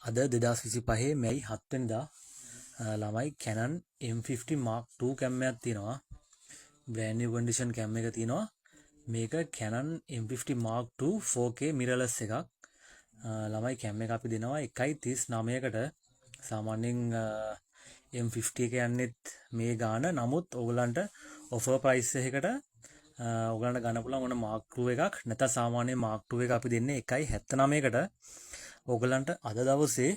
අද 2025 මැයි 7 වෙනිදා ළමයි, Canon M50 Mark II කැම් එකක් තියෙනවා. බ්‍රෑන්ඩ් නිව් කන්ඩිෂන් කැම් එක තියෙනවා. මේක Canon M50 Mark II 4K mirrorless එකක්. ළමයි, කැම් එක අපි දෙනවා 1.39කට. සාමාන්‍යයෙන් M50 එක යන්නෙත් මේ ගාන. නමුත් ඔයගලන්ට ඔෆර් ප්‍රයිස් එකකට ඔයගලන්ට ගන්න පුළුවන් ඕන Mark II එකක්. නැත්නම් සාමාන්‍ය Mark II එක අපි දෙන්නේ 1.79කට. ඔයගලන්ට අද දවසේ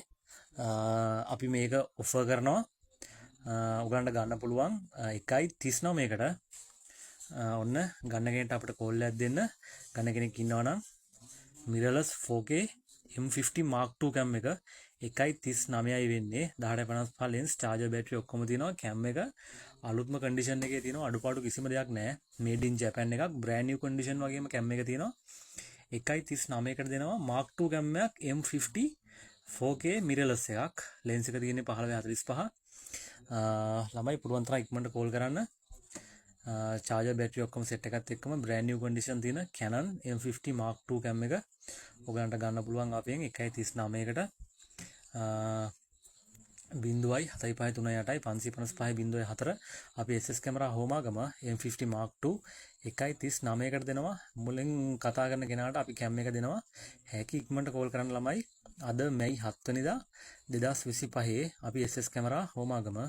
අපි මේක ඔෆර් කරනවා. ඔයගලන්ට ගන්න පුළුවන් 1.39කට. ඔන්න ගන්න කෙනෙක්ට අපිට කෝල් එකක් දෙන්න. ගන්න කෙනෙක් ඉන්නවා නම් මිරර්ලස් 4K M50 Mark II කැම් එක 1.39යි වෙන්නේ. 18-55 ලෙන්ස්, චාර්ජර්, බැටරි ඔක්කොම තියෙනවා. කැම් එක අලුත්ම කන්ඩිෂන් එකේ තියෙනවා. අඩුපාඩු කිසිම දෙයක් නැහැ. මේඩ් ඉන් ජපන් එකක්. බ්‍රෑන්ඩ් නිව් කන්ඩිෂන් වගේම කැම් එක තියෙනවා. 1.39කට දෙනවා Mark II කැම් එකක්, M50 4K මිරර්ලස් එකක්. ලෙන්ස් එක තියෙන්නේ 15-45. ළමයි, පුළුවන් තරම් ඉක්මනට කෝල් කරන්න. චාර්ජර්, බැටරි ඔක්කොම සෙට් එකත් එක්කම බ්‍රෑන්ඩ් නිව් කන්ඩිෂන් තියෙන Canon M50 Mark II කැම් එක ඔයගලන්ට ගන්න පුළුවන් අපෙන් 1.39කට. 0 7 5 3 8 555 04. අපි SS camera Homagama. M50 Mark II 1.39කට දෙනවා. මුලින් කතා කරන කෙනාට අපි කැම් එක දෙනවා. හැකි ඉක්මනට කෝල් කරන්න ළමයි. අද මැයි 7 වෙනිදා 2025 අපි SS camera Homagama.